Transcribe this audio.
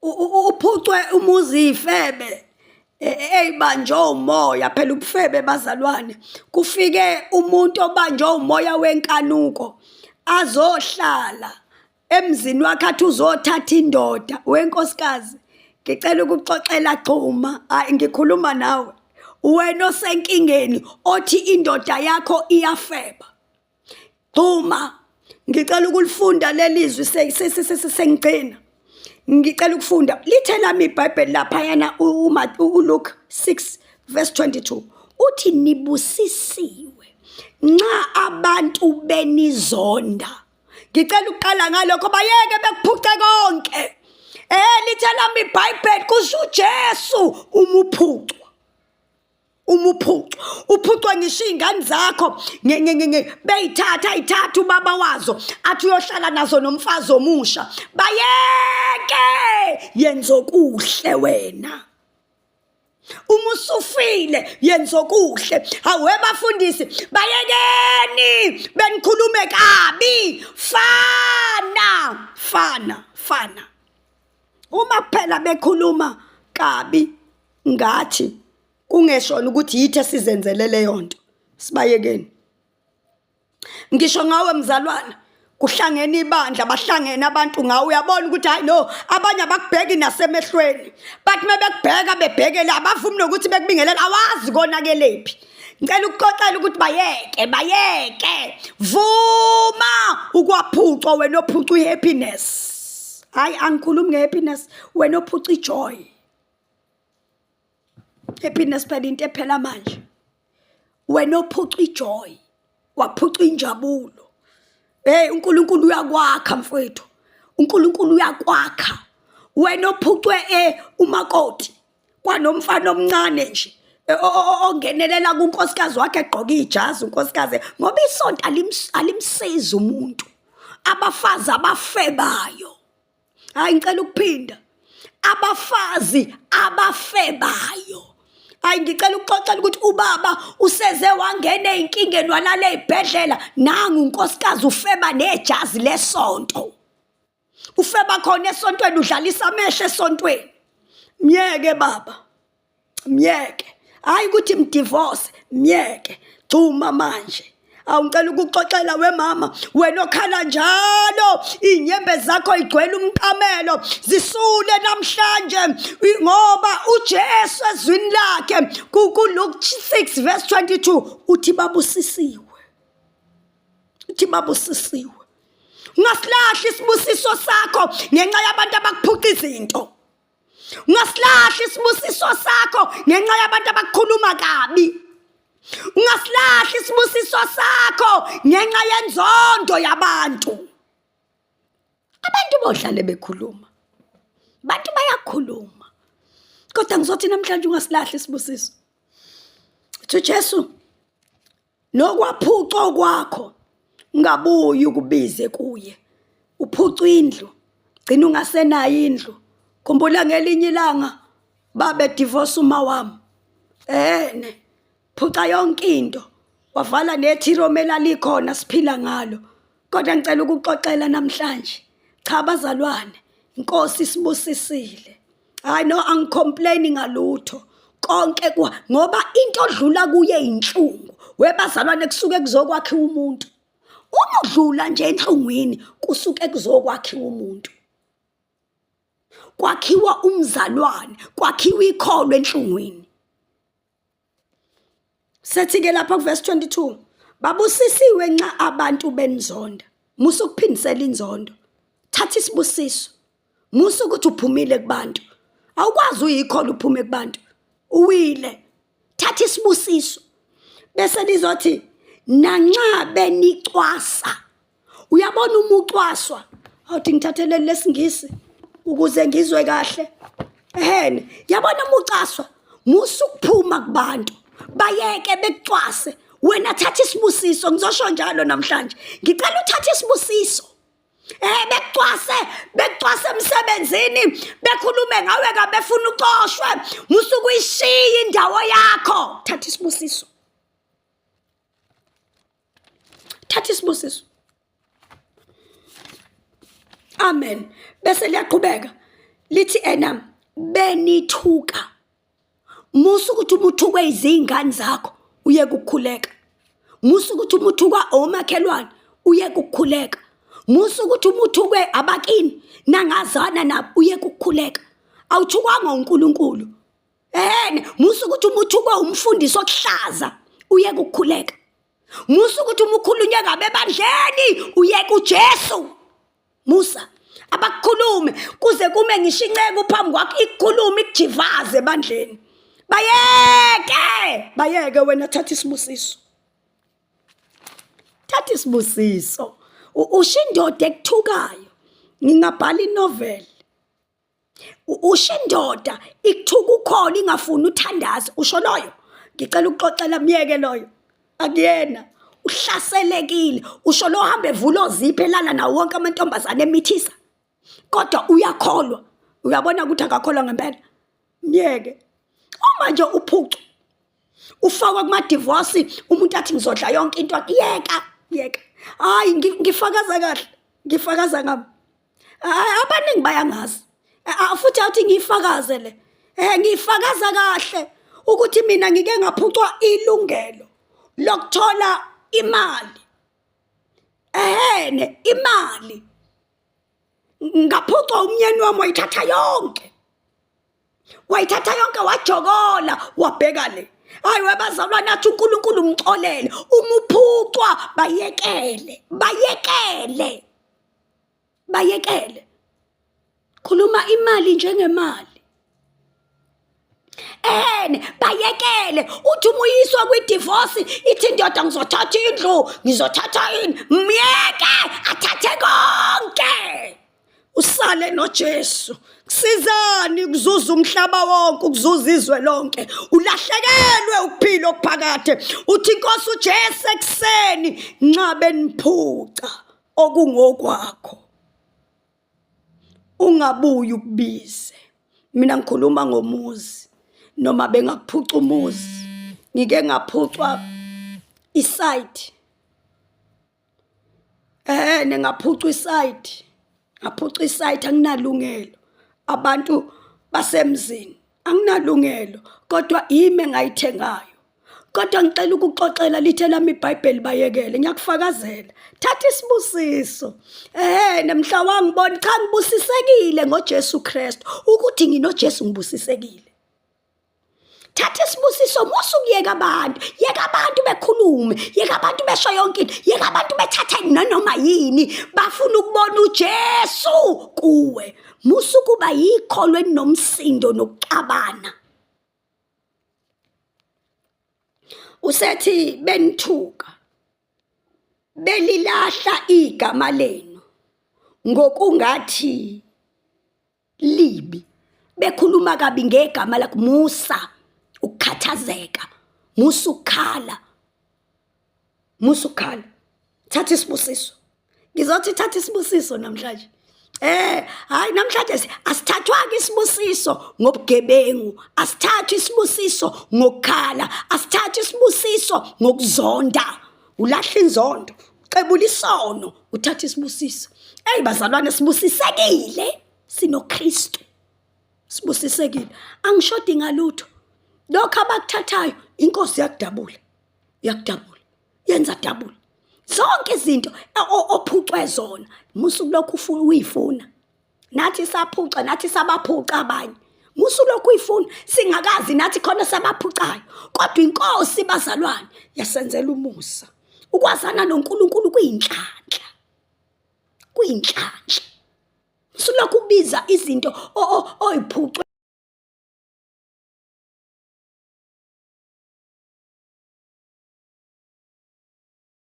Uphucwe umuzi ifebe eyibanjwe umoya. Phela ubufebe, bazalwane, kufike umuntu obanjwe umoya wenkanuko azohlala emzini wakhe, athi uzothatha indoda. Wenkosikazi, ngicela ukuxoxela, gxuma, hayi, ngikhuluma nawe wena osenkingeni othi indoda yakho iyafeba. Gxuma, ngicela ukulifunda lelizwi sengigcina. Ngicela ukufunda, lithe lami iBhayibheli laphayana uLuke 6 verse 22, uthi nibusisiwe nxa abantu benizonda. Ngicela ukuqala ngalokho, bayeke bekuphuce konke. Lithe lami iBhayibheli, kusho uJesu, uma uphucwa, uma uphucwa, uphucwa ngisho iy'ngane zakho beyithatha, ayithatha ubaba wazo, athi uyohlala nazo nomfazi omusha, bayeke, yenza okuhle wena. Uma usufile, yenza okuhle. Hawe bafundisi, bayekeni benikhulume kabi, fana fana fana. Uma kuphela bekhuluma kabi ngathi, kungeshona ukuthi yithi esizenzele leyo nto, sibayekeni. Ngisho ngawe mzalwana, kuhlangene ibandla, bahlangene abantu ngawe, uyabona ukuthi hayi no, abanye abakubheki nasemehlweni, bathi mebekubheka bebhekele, abavumi nokuthi bekubingelela, awazi konakelephi. Ngicela ukuxoxela ukuthi bayeke, bayeke, vuma ukwaphucwa wena ophuca i-happiness. Hayi, angikhulumi nge-happiness, wena ophuca i-joy. Happiness phela into ephela manje. Wena ophuca i-joy, waphuca injabulo. Hey, uNkulunkulu uyakwakha mfowethu, uNkulunkulu uyakwakha. Wena ophucwe umakoti kwanomfana omncane nje ongenelela kunkosikazi wakhe, egqoka ijazi unkosikazi, ngoba isonto alimsizi umuntu. Abafazi abafebayo, hayi, ngicela ukuphinda, abafazi abafebayo. Hayi, ngicela ukuxoxela ukuthi ubaba useze wangena ey'nkingeni, walala ey'bhedlela, nangu unkosikazi ufeba nejazi lesonto, ufeba khona esontweni, udlalisa amehlo esontweni. Myeke baba, myeke, hayi ukuthi mdivorce, myeke, gxuma manje. Awungicela ukuxoxela wemama, wena okhala njalo, iy'nyembezi zakho igcwele umqamelo, zisule namhlanje, ngoba uJesu ezwini lakhe kuLuke 6 verse 22 uthi babusisiwe, uthi babusisiwe. Ungasilahli isibusiso sakho ngenxa yabantu abakuphuca izinto. Ungasilahli isibusiso sakho ngenxa yabantu abakukhuluma kabi. Ungasilahli isibusiso sakho ngenxa yenzondo yabantu. Abantu bohlale bekhuluma, abantu bayakhuluma, kodwa ngizothi namhlanje ungasilahli isibusiso. Uthi uJesu, nokwaphucwa kwakho ungabuyi ukubize kuye. Uphucwa indlu, gcina ungasenayo indlu. Khumbula ngelinye ilanga babe divorce uma wami, ene phuca yonke into, wavala nethiromu elalikhona siphila ngalo. Kodwa ngicela ukuxoxela namhlanje, cha bazalwane, inkosi isibusisile. Hayi no, angicomplaini ngalutho, konke kwa ngoba into odlula kuye inhlungu webazalwane, kusuke kuzokwakhiwa umuntu. Uma udlula nje enhlungwini, kusuke kuzokwakhiwa umuntu, kwakhiwa umzalwane, kwakhiwa ikholo enhlungwini. Sethi-ke lapha kuvesi 22, babusisiwe nxa abantu benizonda. Musa ukuphindisela inzondo, thatha isibusiso. Musa ukuthi uphumile kubantu, awukwazi uyikhona uphume kubantu, uwile. Thatha isibusiso. Bese lizothi nanxa benicwasa. Uyabona uma ucwaswa, awuthi ngithatheleni lesingisi ukuze ngizwe kahle. Ehene, yabona uma ucaswa, musa ukuphuma kubantu, bayeke bekucwase, wena thatha isibusiso. Ngizosho njalo namhlanje, ngicela uthathe isibusiso. Bekucwase, bekucwase emsebenzini, bekhulume ngawe kabefuna uxoshwe, musa ukuyishiya indawo yakho, thatha isibusiso, thatha isibusiso. Amen. Bese liyaqhubeka. Lithi ena benithuka. Musa ukuthi uma uthukwe izingane zakho uyeke ukukhuleka. Musa ukuthi uma uthukwa omakhelwane uyeke ukukhuleka. Musa ukuthi uma uthukwe abakini nangazana nabo uyeke ukukhuleka. Awuthukwanga uNkulunkulu. Ehene, musa ukuthi uma uthukwe umfundisi okuhlaza uyeke ukukhuleka. Musa ukuthi uma ukhulunywe kabi ebandleni uyeke uJesu. Musa abakukhulume kuze kume ngisho inceku phambi kwakho ikukhulume ikujivaze ebandleni. Bayeke, bayeke wena thatha isibusiso. Thatha isibusiso. Usho indoda ekuthukayo. Ngingabhala inovel. Usho indoda ikuthuka ukhona ingafuni uthandaze. Usho loyo. Ngicela ukuxoxela myeke loyo. Akuyena. Uhlaselekile. Usho lo hamba evula ozipho elala nawo wonke amantombazane emithisa. Kodwa uyakholwa. Uyabona ukuthi akakholwa ngempela. Myeke. Uma nje uphucu ufakwa kuma-divorce umuntu athi ngizodla yonke into yeka yeka hayi ngifakaza kahle ngifakaza ngami abaningi bayangazi futhi athi ngiyifakaze le eh ngiyifakaza kahle ukuthi mina ngike ngaphucwa ilungelo lokuthola imali ehene imali ngaphucwa umnyeni wami wayithatha yonke wayithatha yonke wajokola wabheka le hayi webazalwane athi uNkulunkulu umxolele uma uphucwa bayekele bayekele bayekele khuluma imali njengemali Ehene bayekele uthi uma uyiswa kwi-divorce ithi indoda ngizothatha indlu ngizothatha ini myeke athathe konke usale noJesu kusizani ukuzuza umhlaba wonke ukuzuza izwe lonke ulahlekelwe ukuphila okuphakade uthi inkosi uJesu ekuseni nxa beniphuca okungokwakho ungabuyi ukubize mina ngikhuluma ngomuzi noma bengakuphuca umuzi ngike ngaphucwa isite eh ningaphucwa isite ngaphucwa isite anginalungelo abantu basemzini anginalungelo kodwa yimi engayithengayo kodwa ngicela ukuxoxela lithe lami iBhayibheli bayekele ngiyakufakazela thatha isibusiso eh nemhla wangibona cha ngibusisekile ngoJesu Kristu ukuthi nginoJesu ngibusisekile thatha isibusiso musa ukuyeka abantu yeka abantu bekhulume yeka abantu besho yonke into yeka abantu bethatha nanoma yini bafuna ukubona uJesu kuwe musa ukuba yikholwa elinomsindo nokuxabana usethi benithuka belilahla igama lenu ngokungathi libi bekhuluma kabi ngegama lakho musa ukukhathazeka musa ukukhala musa ukukhala thatha isibusiso ngizothi thatha isibusiso namhlanje Eh hayi namhlanje asithathwa-ke isibusiso ngobugebengu asithathwa isibusiso ngokukhala asithathwa isibusiso ngokuzonda ulahla inzondo ucebula isono uthatha isibusiso eyi bazalwane sibusisekile sinoKristu sibusisekile angishodi ngalutho lokho abakuthathayo inkosi yakudabula yakudabula yenza dabula zonke izinto ophucwe zona musa ukulokhu uyifuna nathi saphuca nathi sabaphuca abanye musa ulokhu uyifuna singakazi nathi khona sabaphucayo kodwa inkosi bazalwane yasenzela umusa ukwazana noNkulunkulu kuyinhlanhla kuyinhlanhla usulokhu ubiza izinto oyiphucwe.